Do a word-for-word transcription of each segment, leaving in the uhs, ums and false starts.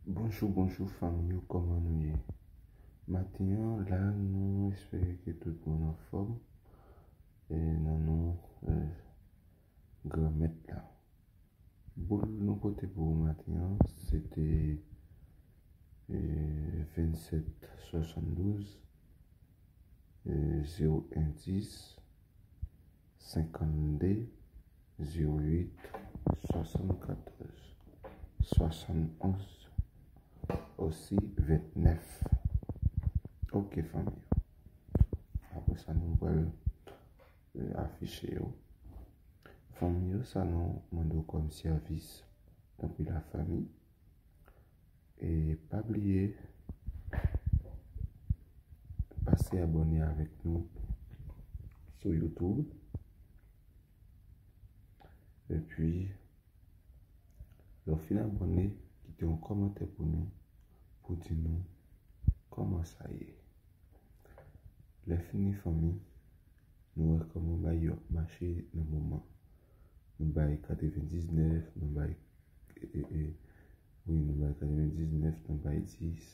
Bonjou, bonjou fanmi yo, kòman nou ye? Maten an la, nou espere ke tout moun anfòm e nan non e, Granmèt la. Boul nou pote pou ou maten an, se te e, vennsèt swasanndouz, e, zewo en dis, senkannde, zewo uit, swasannkatòz, swasannonz, osi ventnèf. Ok, fanmi yo. Apre sa, nou pral e, afiche yo. Fanmi yo, sa nou mande w kòm sèvis, tankou lafanmi. E pa bliye pase abòne avèk nou sou YouTube. Epi, lè w fin abòne, kite yon kòmantè pou nou, pou di nou kòman sa ye. Lè fini, fanmi, nou wè kòman bagay yo ap mache nan moman. Nou bay katrevendiznèf, nou bay, e, e, e, wi, nou bay katrevendiznèf, nou bay dis.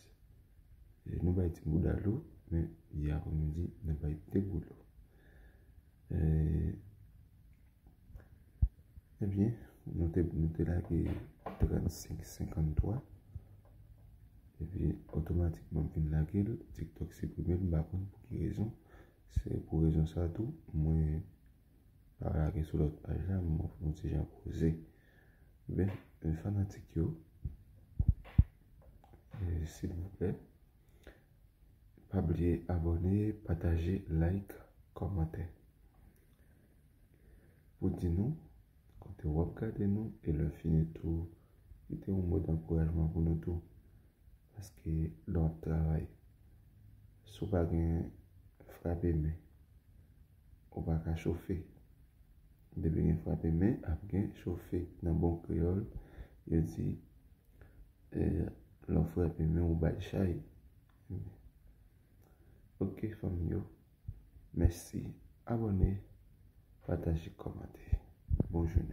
E, nou bay ti bouda lou, men yè aprèmidi, nou bay de boul lou. E, ebyen, nou te, nou te lage trannsenk senkantwa. Epi, otomatikman, m vin lage l, TikTok siprime l, m pa konn pou ki rezon. Se pou rezon sa tou, mwen pa lage sou lòt paj la, mwen fè yon ti jan poze. Ben, e, fanatik yo, e, silvouplè, pa bliye abòne, pataje, like, kòmante. Pou di nou kote w ap gade nou, e lè fini tou, kite yon mo dankourajman pou nou tou. Paske lè w ap travay, si w pa gen frape men, ou pa ka chofe. Depi gen frape men, ap gen chofe. Nan bon kreyòl, yo di, e, lè w frape men, ou bay chay. Ok, fanmi yo. Mèsi. Abòne, pataje, kòmante. Bon jounen.